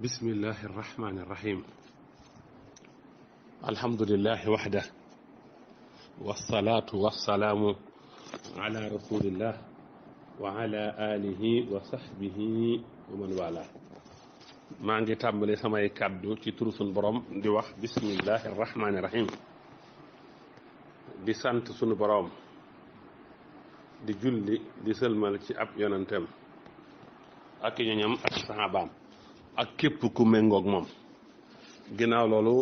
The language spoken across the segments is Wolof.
bismillahi irrahmani irrahim alhamdulillahi waxda wasalaatu wasalaamu ala rasulillah wa ala alihi wa sahbihi wa man wala maa ngi tàmbali samay kàddu ci turu sunu borom di wax bismillahi irrahmani irrahim di sant sunu borom di julli di sëlmal ci ab yonentem ak ñoñam ak saxaabaam ak képp ku méngoog moom ginnaaw loolu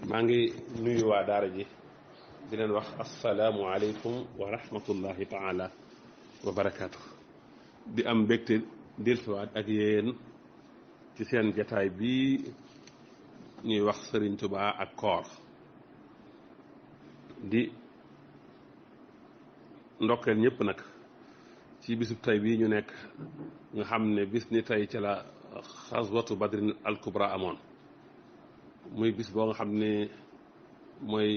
maa ngi nuyu waa daara ji di leen wax asalaamu aleykum wa rahmatullahi taala wa barakaatu di am mbégte dellusiwaat ak yéen ci seen jataay bi ñuy wax Sëriñ Tuubaa ak koor di ndokkeel ñëpp nag ci bisub tey bii ñu nekk nga xam ne bis ni tey ci la xaswatu badrin al kubra amoon muy bis boo nga xam ne mooy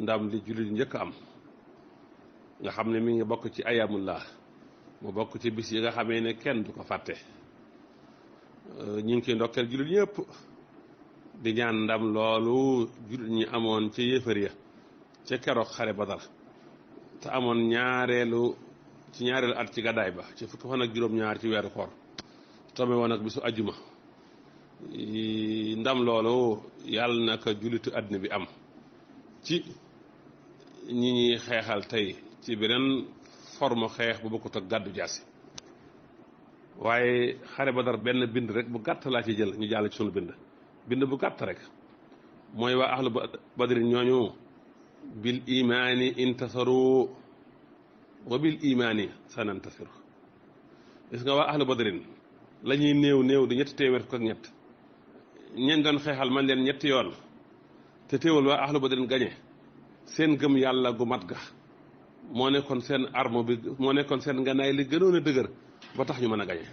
ndam li jullit njëkk am nga xam ne mi ngi bokk ci ayamullah mu bokk ci bis yi nga xamee ne kenn du ko fàtte ñu ngi ciy ndokkeel jullit ñëpp di ñaan ndam loolu jullit ñi amoon ca yéefar ya ca keroog xare badar te amoon ñaareelu at ci gàddaay ba ci fukki fan ak juróom-ñaar ci weeru koor tombe woon ak bisu ajjuma ndam loolu yàlla na ko jullitu àddina bi am ci ñi ñuy xeexal tey ci beneen forme xeex bu bokkut ak gàddu jaasi waaye xare Badar benn bind rek bu gàtt laa ci jël ñu jàll ci sunu bind bu gàtt rek mooy waa ahlu badrin ñooñu bil imaani intasaru wa bil imaani sanantasiru gis nga waa ahlu badrin la ñuy néew di ñetti téeméer fukk ak ñett ñeen doon xeexal man leen ñetti yoon te teewal waa ahlu badrin gañe seen gëm yàlla gu mat ga moo nekkoon seen arme bi moo nekkoon seen nganaay li gënoon a dëgër ba tax ñu mën a gañe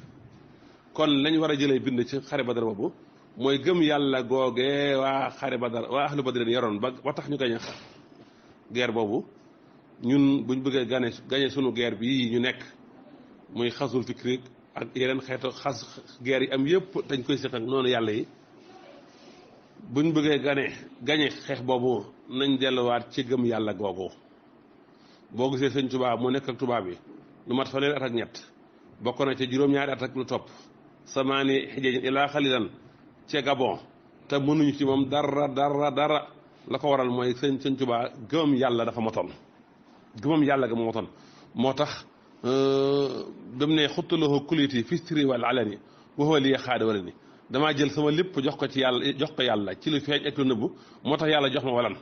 kon lañ war a jëlee bind ci xare badar boobu mooy gëm yàlla googe waa xare badar waa ahlu badrin yaroon ba tax ñu gañe guerre boobu ñun buñ bëggee gañe sunu guerre bi ñu nekk muy xasul fikri ak yeneen xeetu guerre yi am yëpp dañ koy seq ak noonu yàlla yi buñ bëggee gañe xeex boobu nañ delluwaat ci gëm yàlla googu boo gisee sëñ Tuubaa mu nekk ak tubaab yi lu mat fanweeri at ak ñett bokk na ca juróom-ñaari at ak lu topp samaani xijéejin ilaa xalilan ca Gabon te mënuñu ci moom dara la ko waral mooy sëñ Tuubaa gëm yàlla dafa motoon gëmam yàlla ga motoon moo tax ba mu ne xuttaloo kuliti fi sirri wal alani waxoo lii xaada wala ni damaa jël sama lépp jox ko yàlla ci lu feeñ ak lu nëbbu moo tax yàlla jox ma walan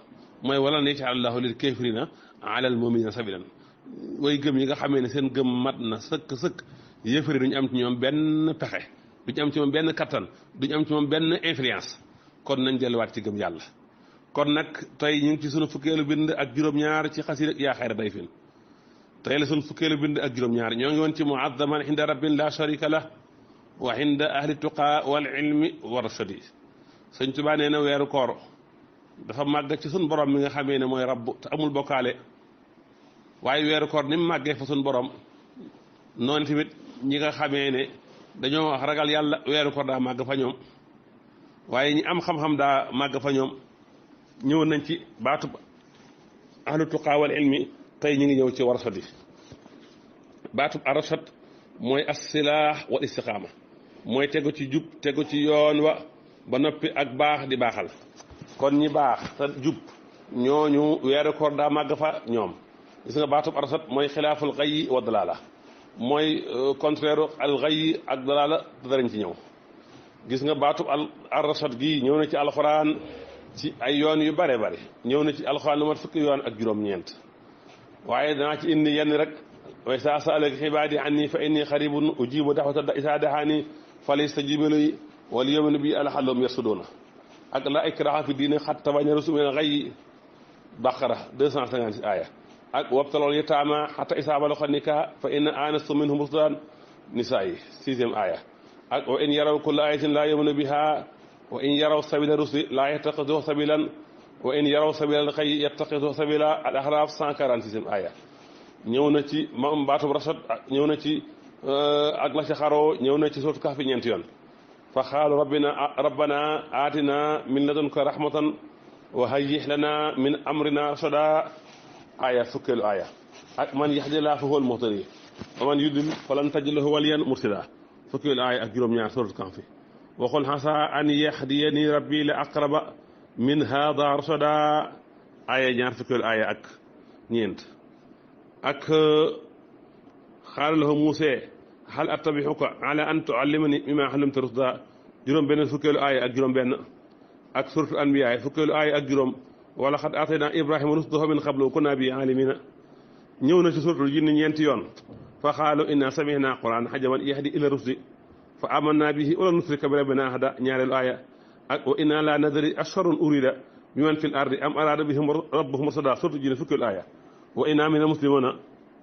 mooy walan yaj'ala Allahu lil kaafiriina alal mu'miniina sabiilan way gëm yi nga xamee ne seen gëm mat na sëkk yéefari duñu am ci ñoom benn pexe duñu am ci moom benn kattan duñu am ci moom benn influence kon nañ delluwaat ci gëm yàlla kon nag tey ñu ngi ci sunu fukkeelu bind ak juróom-ñaar ci xasiida yaa xayra dayfin tey la sunu fukkeelu bind ak juróom-ñaar ñoo ngi woon ci mu'azzaman inda rabbin la sharika lah wa inda ahli tuqaa wal ilmi wa rashadi sëñ Tuubaa nee na weeru koor dafa màgg ci sunu borom mi nga xamee ne mooy rabbu te amul bokkaale waaye weeru koor ni mu màggee fa sunu borom noonu tamit ñi nga xamee ne dañoo ragal yàlla weeru koor daa màgg fa ñoom waaye ñi am xam-xam daa màgg fa ñoom ñëw nañ ci baatub ahlu tuqaa wal ilmi tey ñu ngi ñëw ci warasat baatub arasat mooy as-silaah wal istiqaama mooy tegu ci jub tegu ci yoon wa ba noppi ak baax di baaxal kon ñi baax te jub ñooñu weeru koor daa màgg fa ñoom gis nga baatub arasat mooy xilaaful xayyi wa dalaala mooy contraire al xayyi ak dalaala darañ ci ñëw gis nga baatub arasat gi ñëw na ci alxuraan ci ay yoon yu bare ñëw na ci alxuraan lu mat fukki yoon ak juróom-ñeent waaye danaa ci indi yenn rek wa izaa sa'alaka ibaadi anni fa inni qaribun ujibu da'wata daa'i izaa da'aani falyastajiibu li wal yu'minu bi la'allahum yarshuduna ak laa ikraha fi diini qad tabayyana rushdu minal ghayyi Baqara 256 aaya ak wabtalul yataama hattaa izaa balagha nikaah fa in aanastum minhum rushdan Nisaa 6e aaya ak wa in yaraw kulla aayatin laa yu'minu bihaa wa in yaraw sabila rusdi laa yattaxiduhu sabilan wa in yaraw sabila xayyi yattaxiduhu sabila al Ahraaf 146 aaya ñëw na ci baatub rasat ñëw na ci ak la ci xaroo ñëw na ci sootu Kahf ñeenti yoon fa xaalu rabbana aatina min ladunka rahmatan wa hayyih lana min amrina rashada aya fukkeelu aya ak man yahdillah fa huwal muhtadi wa man yudlil falan tajid lahu waliyan mursida fukkeelu aya ak juróom-ñaar suratul kahfi waxul xasa an yahdiyani rabbi la aqraba min hada rashada aya ñaar fukkeelu aya ak ñeent ak xaala lahu Muuse hal attabi'uka ala an tu'allimani mimma 'allamta rushda juróom benn fukkeelu aaya ak juróom benn ak suratul anbiya fukkeelu aaya ak juróom wala xad aatayna ibrahima rushdahu min qablu kunna bihi aalimina ñëw na ci suratul jinni ñeenti yoon fa qaalu inna sami'na qur'anan ajaban yahdi ila rushdi fa amanna bihi wa lan nushrika bi rabbina ahada ñaareelu aaya ak wa inna la nadri asharrun urida biman fil ardi am arada bihim rabbuhum rashada suratul jinni fukkeelu aaya wa inna minal muslimina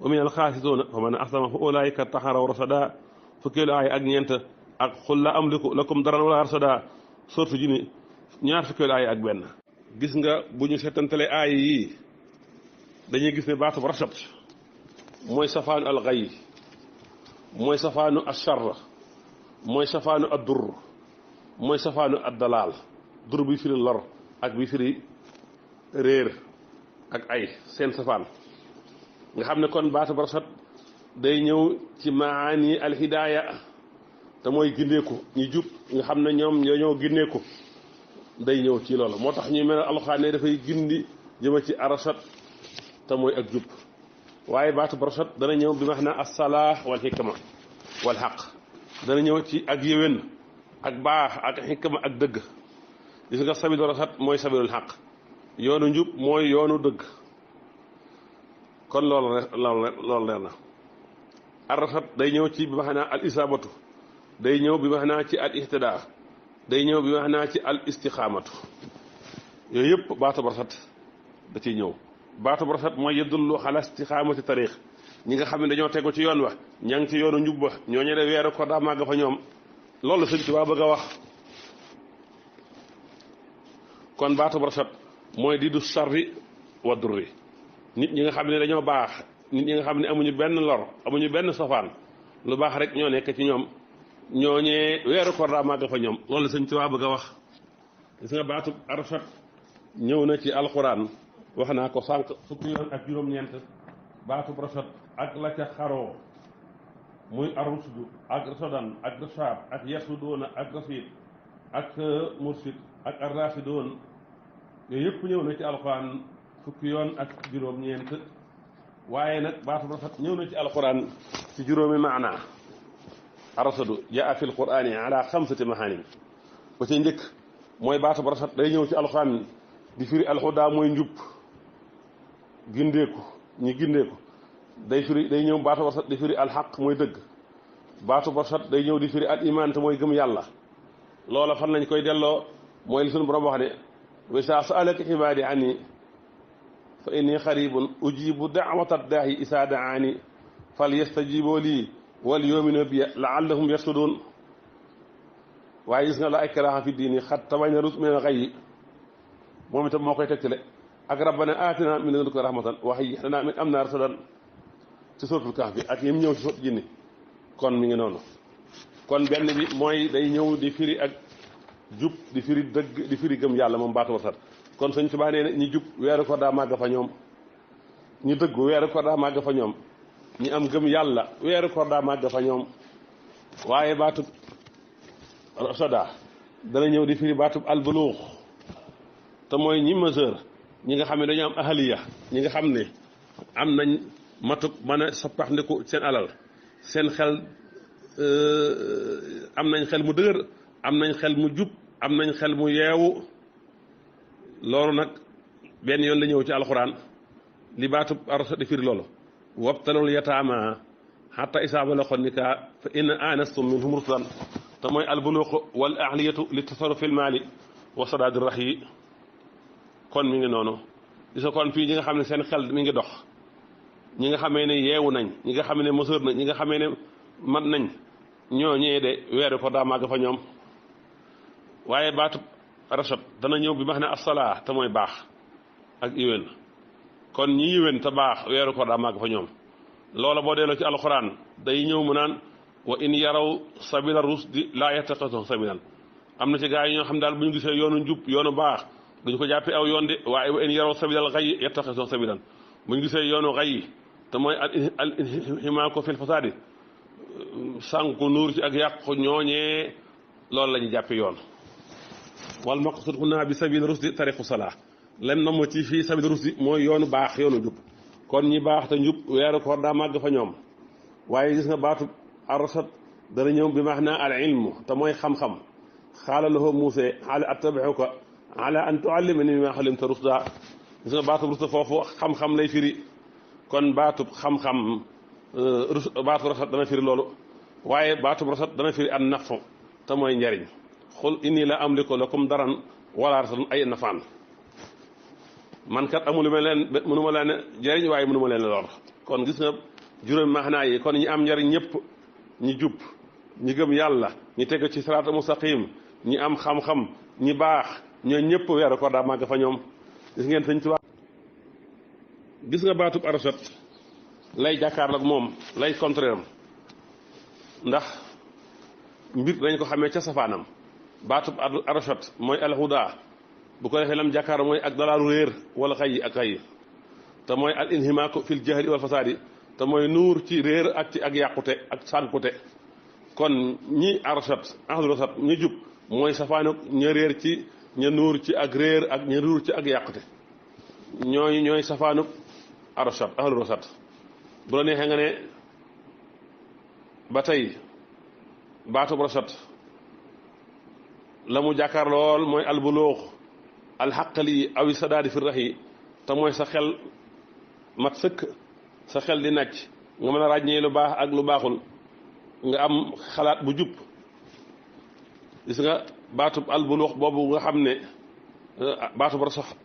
wa minal xaasituuna fa man aslama fa ulaa'ika taxaraw rashada fukkeelu aaya ak ñeent ak xul la amliku lakum daran wala rashada sourate Jinni ñaar fukkeelu aaya ak benn. gis nga bu ñu seetantalee aaya yii dañuy gis ne baatu rashad mooy safaanu alxay mooy safaanu ashar mooy safaanu addur mooy safaanu addalaal dur bi firi lor ak bi firi réer ak ay seen safaan nga xam ne kon baatu rashad day ñëw ci maani alhidaaya te mooy gindeeku ñu jub nga xam ne ñoom ñoo gindeeku day ñëw ci loolu moo tax ñuy mel alxuraan ne dafay gindi jëma ci arashad te mooy ak jub waaye baatu rashad dana ñëw bi max naa as-salaah wal hikma wal haqq dana ñëw ci ak yéwén ak baax ak hikma ak dëgg gis nga sabilu rashad mooy sabilul haqq yoonu njub mooy yoonu dëgg kon loolu leer na ar-rashad day ñëw ci bi max naa al isaabatu day ñëw bi max naa ci al ihtidaa day ñëw bi max naa ci al istixaamatu yooyu yëpp baatu rashad da ciy ñëw baatu rashad mooy yadullu ala istixaamati tariq ñi nga xam ne dañoo tegu ci yoon wa ña ngi ci yoonu njub ba ñooñu de weeru ko daa màgg fa ñoom loolu Sëñ Tuubaa bëgg a wax kon baatu rashad mooy di du sarri wa durri nit ñi nga xam ne dañoo baax nit ñi nga xam ne amuñu benn lor amuñu benn safaan lu baax rek ñoo nekk ci ñoom ñooñee weeru koor daa màgg fa ñoom loolu Sëñ Tuubaa bëgg a wax gis nga baatu rashad ñëw na ci alquran wax naa ko sànq fukki yoon ak juróom-ñeent baatu rashad ak la ca xaroo muy arusdu ak rasadan ak rashaad ak yasudoona ak rasid ak mursid ak arrasidoon yooyu yëpp ñëw na ci alquran fukki yoon ak juróom-ñeent waaye nag baatu rashad ñëw na ci alquran ci juróomi maanaa arasadu jaa fi alqurani ala xamsati mahanin ba ci njëkk mooy baatu rashad day ñëw ci alquran di firi alxudaa mooy njub gindeeku ñi gindeeku day ñëw baatu rashad di firi alxaq mooy dëgg baatu rashad day ñëw di firi al iman te mooy gëm yàlla loola fan lañ koy delloo mooy li suñu borom wax ne wa izaa sa'alaka ibaadi anni fa inni xaribun ujibu da'wata daa'i izaa da'aani falyastajibu lii wal yu'minu bi la'allahum yarshudun waaye gis nga la ikraaha fi diini qad tabayyana rushdu minal ghayyi moom itam moo koy tegtale ak rabbana aatina min ladunka rahmatan wa hayyi' lanaa min amrinaa rashadan ci suratul kahfi ak yim ñëw ci suratul jinni kon mi ngi noonu kon benn bi mooy day ñëw di firi ak jub di firi dëgg di firi gëm yàlla moom baatu rashad kon Sëñ Tuubaa nee na ñi jub weeru koor daa màgg fa ñoom ñi dëggu weeru koor daa màgg fa ñoom ñi am gëm yàlla weeru koor daa màgg fa ñoom waaye baatub rashada dana ñëw di firi baatub albuluux te mooy ñi majeur ñi nga xam ne dañoo am ahaliya ñi nga xam ne am nañ matub mën a soppaxndiku seen alal seen xel am nañ xel mu dëgër am nañ xel mu jub am nañ xel mu yeewu loolu nag benn yoon la ñëw ci alxuraan li baatub rashad di firi loolu wabtalul yataama hatta isaa balagu nikaa fa in aanastum minhum rushdan te mooy albuluuq wal ahliyatu li tasarruf fil maali wa sadaadi rahyi kon mi ngi noonu gis nga kon fii ñi nga xam ne seen xel mi ngi dox ñi nga xamee ne yeewu nañ ñi nga xam ne mësër nañ ñi nga xamee ne mat nañ ñoo ñëwee de weeru ko daa màgg fa ñoom waaye baatu rashad dana ñëw bi max ne as-salaa te mooy baax ak yiwén kon ñi yiwén te baax weeru ko daa màgg fa ñoom loola boo delloo ci alxuraan day ñëw mu naan wa in yaraw sabila rusdi laa yattaxiduhu sabilan am na ci gaa yi ñoo xam daal bu ñu gisee yoonu njub yoonu baax duñu ko jàppee aw yoon de waaye wa in yaraw sabilal xayyi yattaxiduhu sabilan bu ñu gisee yoonu xayyi te mooy al inhimaako fil fasaadi sànku nuur ci ak yàqu ñooñee loolu la ñu jàppee yoon wal maqsud huna bi sabil rusdi tariqu salaa lem na mo ci fii sabil rusdi mooy yoonu baax yoonu njub kon ñi baax te njub weeru koor daa màgg fa ñoom waaye gis nga baatu arrasad dana ñëw bi maanaa al ilmu te mooy xam-xam xaala lahu Muusaa ala attabi'uka ala an tuallimani mimmaa ullimta rushdaa gis nga baatub rusda foofu xam-xam lay firi kon baatub xam-xam baatub rasad dana firi loolu waaye baatub rasad dana firi an nafu te mooy njariñ xul inni la amliku lakum daran wala rasadan ay nafaan man kat amul ma leen mënu ma leen jariñ waaye mënu ma leen lor kon gis nga juróomi maanaa yi kon ñi am njariñ ñëpp ñi jub ñi gëm yàlla ñi teg ci siraata mustaqim ñi am xam-xam ñi baax ñoo ñëpp weeru koor daa màgg fa ñoom gis ngeen sëñ Tuubaa gis nga baatub arasat lay jàkkaarloog moom lay contraire am ndax mbir dañ ko xamee ca safaanam baatub arasat mooy alhuda bu ko defee lam jàkkaar mooy ak dalaaru réer wala xay ak xay te mooy al inhimaako fil jahli wal fasaadi te mooy nuur ci réer ak ci ak yàqute ak sànkute kon ñi arasat ahlu rasat ñi jub mooy safaanu ña réer ci ña nuur ci ak réer ak ña nuur ci ak yàqute ñooy safaanu arasat ahlu rasat bu la neexee nga ne ba tey baatub rasat la mu jàkkaar lool mooy albuluux alxaqali awi sadaadi fi raxi te mooy sa xel mat sëkk sa xel di nàcc nga mën a ràññee lu baax ak lu baaxul nga am xalaat bu jub gis nga baatub albuluux boobu nga xam ne baatub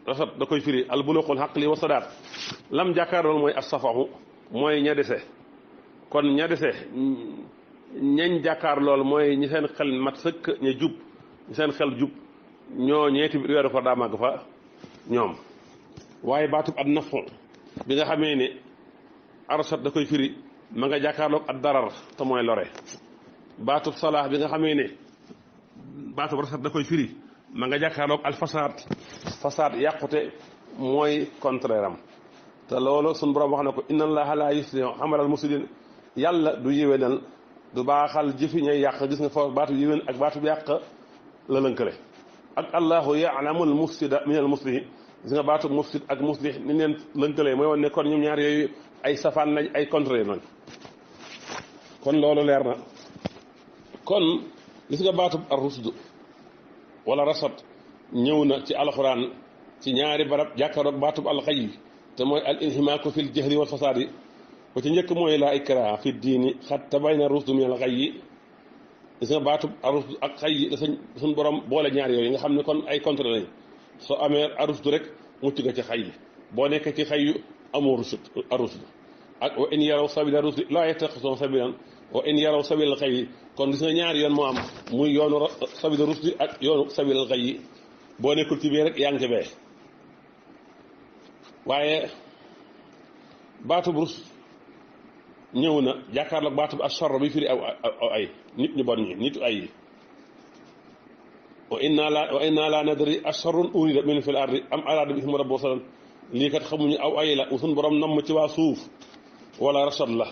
rasat da koy firi albuluuxul xaqli wa sadaat lam jàkkaar lool mooy assafaxu mooy ña dese kon ña dese ñañ jàkkaar lool mooy ñi seen xel mat sëkk ña jub ñi seen xel jub ñoo ñeeti weeru koor daa màgg fa ñoom waaye baatub ad nafu bi nga xamee ne arasat da koy firi ma nga jàkkaarloog ad darar te mooy lore baatub salaax bi nga xamee ne baatub arasat da koy firi ma nga jàkkaarloog al fasaad yàqute mooy contraire am te loolu suñu borom wax na ko inna allaha la yuslihu amalal mufsidin yàlla du yéwénal du baaxal jëfi ñay yàq gis nga foofu baatub yéwén ak baatub yàq la lënkale ak allahu ya'lamul mufsida minal muslih gis nga baatu mufsid ak muslih ni leen lënkalee mooy wane ne kon ñoom ñaar yooyu ay safaan lañ ay contraire lañ kon loolu leer na kon gis nga baatu ar-rusd wala rasad ñëw na ci alxuraan ci ñaari barab jàkkaaroog baatu al-xayy te mooy al inhimaaku fil jahli wal fasaadi ba ci njëkk mooy laa ikraha fi diini xad tabayyana rusdu minal xayyi gis nga baatub arusdu ak xay da suñ borom boole ñaar yooyu nga xam ne kon ay contre lañ soo amee arusdu rek mucc nga ci xay boo nekkee ci xay yu amoo arusdu ak wa in yaraw sabila rusdi laa yattaxiduhu sabilan wa in yaraw sabilal xay kon gis nga ñaari yoon moo am muy yoonu sabila rusdi ak yoonu sabilal xay boo nekkul ci biir rek yaa ngi ci bee waaye baatub rus ñëw na jàkkaarloog baatub ashar bi firi aw ay nit ñu bon ñi nitu ay yi wa inna la nadri asharrun urida min fil ardi am arada bihim rabbuhum rasadan lii kat xamuñu aw ay la bu suñ borom namm ci waa suuf wala rasad la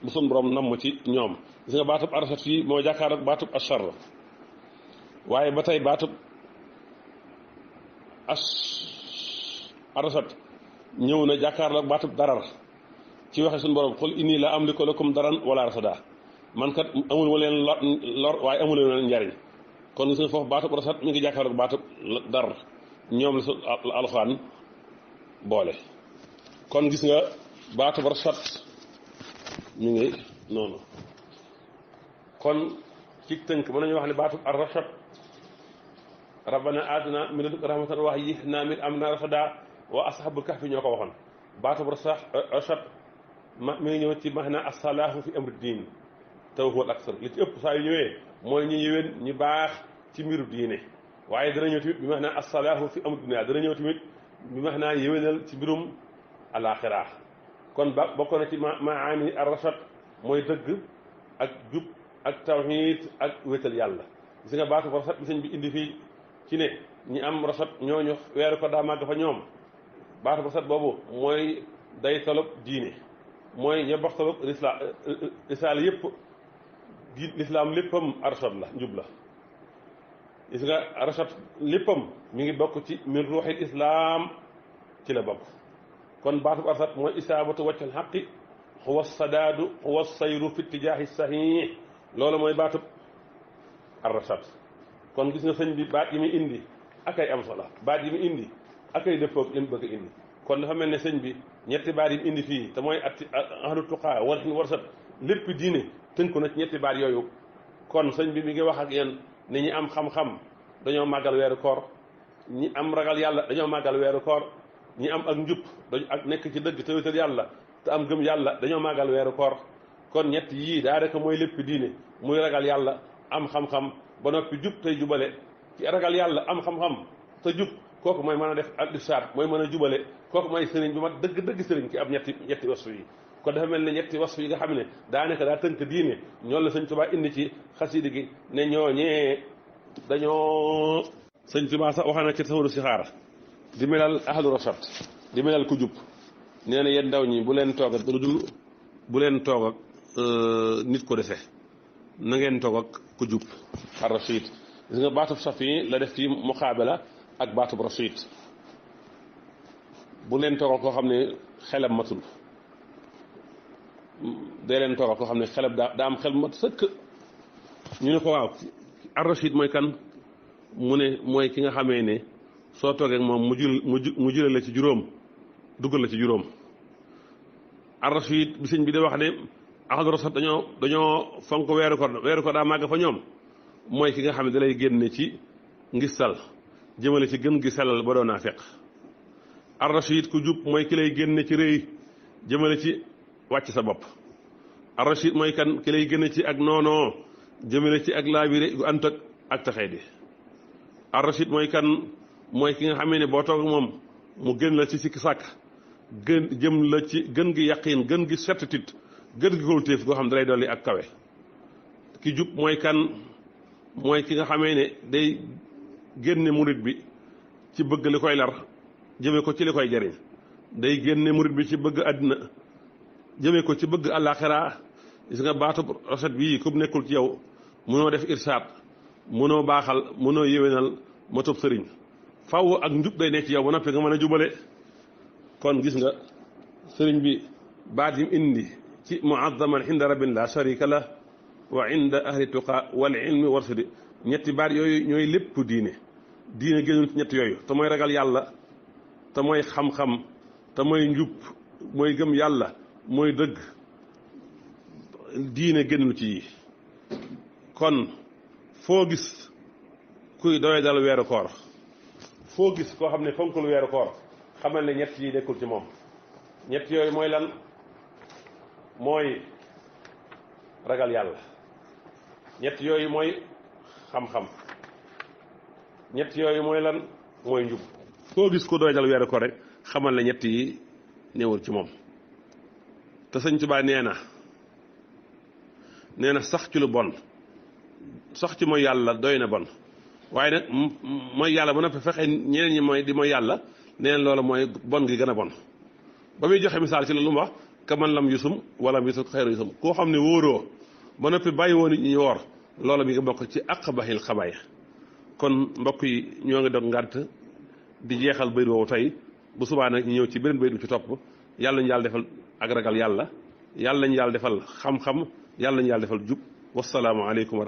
bu suñ borom namm ci ñoom gis nga baatub arasad fii moo jàkkaarloog baatub ashar waaye ba tey baatub arasad ñëw na jàkkaarloog baatub darar ci waxe suñu borom xul inni la amliku lakum daran wala rasada man kat amul ma leen lor waaye amul leen njariñ kon gis nga foofu baatub rasad mi ngi jàkkaarloog baatub dar ñoom la su alxuraan boole kon gis nga baatub rasad mi ngi noonu kon ci tënk mën nañu wax ne baatub ar rasad rabbana atina min ladunka rahmatan wa hayyi lana min amrina rasada wa ashabul kahfi ñoo ko waxoon baatub rasad mi ngi ñëw ci maanaam as-salaahu fi amri diin taw huwa al-aksar li ci ëpp saa yu ñëwee mooy ñu yéwén ñu baax ci mbiru diine waaye dana ñëw tamit bi maanaam as-salaahu fi amri dunya dana ñëw tamit bi maanaam yéwénal ci mbirum alaaxira kon bokk na ci maani ar-rashad mooy dëgg ak jub ak tawhid ak wéetal yàlla. gis nga baatu rasat bi sëñ bi indi fii ci ne ñi am rasat ñooñu weeru ko daa màgg fa ñoom baatu rasat boobu mooy day tolop diine mooy ña bax tolop risaal yëpp di lislaam léppam arshad la njub la. gis nga arshad léppam mi ngi bokk ci min ruuxil islaam ci la bokk. kon baatub arshad mooy isaabatu waccal xaqi huwa sadaadu huwa sayru fi tijaahi sahih loolu mooy baatub arshad. kon gis nga sëñ bi baat yi muy indi akay am solo baat yi muy indi akay dëppoog li mu bëgg indi. kon dafa mel ne sëñ bi ñetti baat yi mu indi fii te mooy atti ahlu tuqaa war xin warsat lépp diine tënku na ci ñetti baat yooyu. kon sëñ bi mi ngi wax ak yéen ne ñi am xam-xam dañoo màggal weeru koor ñi am ragal yàlla dañoo màggal weeru koor ñi am ak njub dañu ak nekk ci dëgg te wéetal yàlla te am gëm yàlla dañoo màggal weeru koor. kon ñett yii daanaka mooy lépp diine muy ragal yàlla am xam-xam ba noppi jub tey jubale ci ragal yàlla am xam-xam te jub kooku mooy mën a def al irsaad mooy mën a jubale kooku mooy sëriñ bi mat dëgg sëriñ ki am ñetti wasfu yi. kon dafa mel ne ñetti wasfu yi nga xam ne daanaka daa tënk diine ñoo la sëñ Tuubaa indi ci xasida gi ne ñooñee dañoo. sëñ Tuubaa sax wax na ci tasawudu si xaara di melal ahlu rasat di melal ku jub nee na yéen ndaw ñi bu leen toog ak lu dul bu leen toog ak nit ko dese na ngeen toog ak ku jub ar rashid. gis nga baatub safi la def ci muqaabala ak baatub rashid. bu leen toog ak koo xam ne xelam matul dee leen toog ak koo xam ne xelam daa am xel mat sëkk. ñu ne ko waaw ar rashid mooy kan mu ne mooy ki nga xamee ne soo toogee ak moom mu jële la ci juróom duggal la ci juróom. ar rashid bi sëñ bi da wax ne ahlu rasat dañoo fonk weeru ko daa màgg fa ñoom mooy ki nga xam ne da lay génne ci ngistal jëmale ci gën gi sellal ba doon naa fekk. ar rashid ku jub mooy ki lay génne ci rëy jëmale ci wàcc sa bopp. ar rashid mooy kan ki lay génne ci ak noonoo jëmale ci ak laabire gu ànd ak taxee di. ar rashid mooy kan mooy ki nga xamee ne boo toog moom mu gën la ci sikki sàkk gën jëm la ci gën gi yaqiin gën gi certitude gën gi kóolteef goo xam ne dalay dolli ak kawe. ki jub mooy kan mooy ki nga xamee ne day génne murit bi ci bëgg li koy lar jëme ko ci li koy jariñ day génne murit bi ci bëgg àddina jëme ko ci bëgg àllaaxira. gis nga baatub rasat bii ku nekkul ci yow mënoo def irsaad mënoo baaxal mënoo yéwénal matub sëriñ faw ak njub day nekk ci yow ba noppi nga mën a jubale. kon gis nga sëriñ bi baat yi indi ci muazzaman inda rabbin la sharika la wa inda ahli tuqa wal ilmi warsudi ñetti baat yooyu ñooy lépp diine génnul ci ñetti yooyu te mooy ragal yàlla te mooy xam-xam te mooy njub mooy gëm yàlla mooy dëgg diine génnul ci yi. kon foo gis kuy doy dal weeru koor foo gis koo xam ne fonkul weeru koor xamal ne ñett yi nekkul ci moom. ñett yooyu mooy lan mooy ragal yàlla ñett yooyu mooy xam-xam ñett yooyu mooy lan mooy njub. foo gis ku doy dal weeru koor rek xamal ne ñett yi newul ci moom. te sëñ Tuubaa nee na sax ci lu bon sax ci mooy yàlla doy na bon waaye nag mooy yàlla ba noppi fexe ñeneen ñi mooy di mooy yàlla nee na loolu mooy bon gi gën a bon. ba muy joxe misaal ci la lu mu wax kaman lam yusum wala yusum xayru yusum koo xam ne wóoroo ba noppi bàyyi woon nit ñi woor loola mi nga bokk ci aqbahil xabaay. kon mbokk yi ñoo ngi dog ngànt di jeexal bayt woowu tey bu subaa nag ñu ñëw ci beneen bayt bu ci topp. yàlla ñu yàlla defal ak ragal yàlla yàlla ñu yàlla defal xam-xam yàlla ñu yàlla defal jub wasalaamu aleykum.